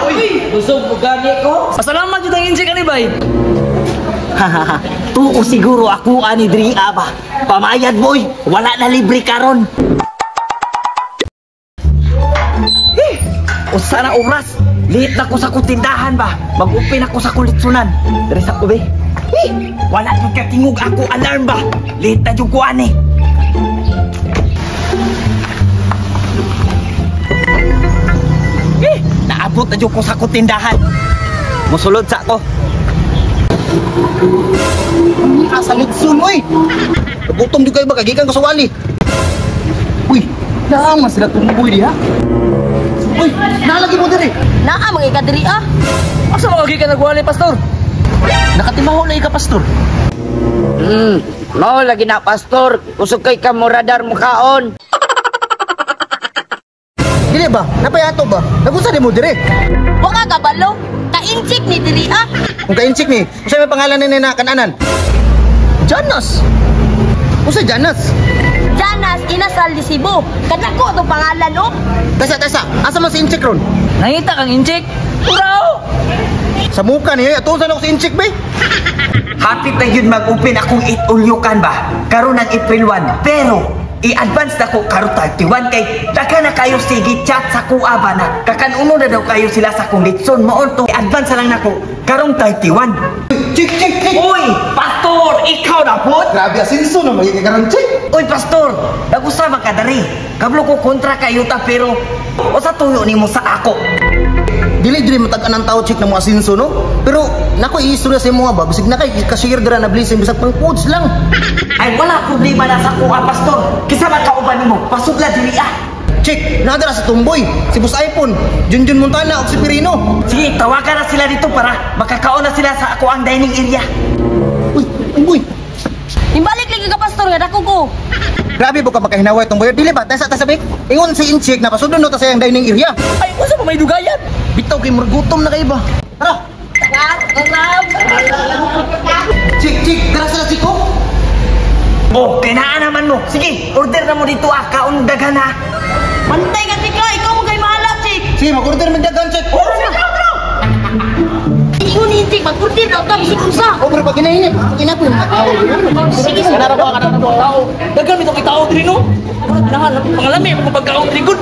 Uy, busog mo gani ko. Pasalamat jud ang Inchik ani bay. Tuo siguro ako ani diri ba. Pamayad boy, wala na libre karon. Eh, usa na oras. Late na ko sa tindahan ba. Mag-open ako sa kulitsunan. Diri sa ubi. Eh, wala jud katingog ako alarm ba. Late na jud ko ani. Eh, naabot na jud ko sa tindahan. Musulod sa ako. Asa litson oy. Gutom jud kayo ba kagikan ko sa wali. Uy, naa man sila tumboy diha. Uy, nalagi mo diri. Naa mga ka diri ah. Asa mo ka nagwali, pastor? Nakatimaho na ka, pastor. Mao lagi na, pastor. Kusog kay ka moradar mukaon. Dili ba? Napayato ba? Nagusa di mo diri. Wa ka kabalo. Ka-inchik ni diri ah. Kung ka-inchik ni, usa may pangalan ni na kananan? Janas. Usa Janas? Janas Inasal di Cebu. Kadako to pangalan oh. Tasa tasa, asa man si Inchik ron? Nangita kang Inchik? Uraw! Sa muka niya, atuon sa ako si Inchik be. Hapit na yun mag-open akong itulyukan ba? Karon ang April 1. Pero, i-advance na ko karon 31 kay daghan na kayo sige chat sa kuha ba na kakanuno na daw kayo sila sa kong litson moon to i-advance na lang nako karong 31. Chik chik chik. Uy, pastor, ikaw na po? Grabe asinso na magiging karon chik. Uy, pastor, nag-usama ka dari. Kablo ko kontra kayo ta pero usa tuyo nimo sa ako. Dili dili matag-an ang tao chik na mo asinso no. Pero nako iistorya sa imo nga ba bisig na kay cashier dira na blessing bisag pang foods lang. Ay wala problema na sa kuha, pastor. Kisa man kauban nimo, pasugla diri ah. Chik, nadara sa Tumboy, si Boss iPhone, Junjun Montana ug si Pirino. Sige, tawagan na sila dito para makakaon na sila sa ako ang dining area. Uy, Tumboy. Imbalik lagi ka pastor nga dako ko. Grabe bo ka makahinaway Tumboy. Dili ba tasa tasa bik? Ingon si Inchik na pasudlo no ta sa iyang dining area. Ay, unsa pa may dugayan? Bitaw kay murgutom na kay ba. Tara. Chik, chik, dara sila chik oh. Oh, kinaan naman mo. Sige, order na mo dito ah, kaon daghan ah. Pantay ka chik ah. Ikaw mo kay mahala chik. Sige, mag-order mig daghan chik. Oh, Ingon ni Inchik mag-order daw ta bisig unsa. Oh, pero pag ginahinip, ginapoy mga tao. Sige sige. Kanara ba kanara ba tao? Daghan mito kay tao diri no. Nahan pangalami mo pagkaon diri gud.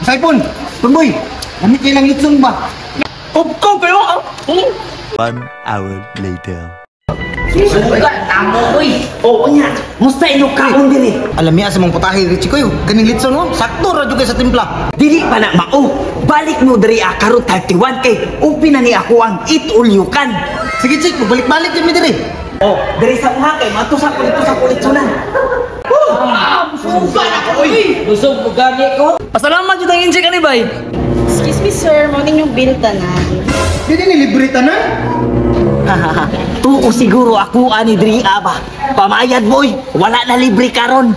Boss iPhone, Tumboy, gamit kay lang litson ba? Kubkob kayo ah. 1 hour later. Suga, tamo oy. Oo nya, musta inyo kaon diri? Alam niya sa mong putahe ri chik oy, kaning litson oh, sakto ra jud kay sa timpla. Dili pa na mao. Balik mo diri ah, karon 31 kay open na ni ako ang itulyukan. Sige chik, magbalik-balik jud mi diri. Oh, diri sa uha kay mato sa kulito sa kulitsunan. Suga na ko oy. Busog mo gani ko. Pasalamat jud ang Inchik ani bay. Excuse me sir, morning yung bill tanan. Dili ni libre tanan. Tuo siguro ako ani diri ba. Pamayad boy, wala na libre karon.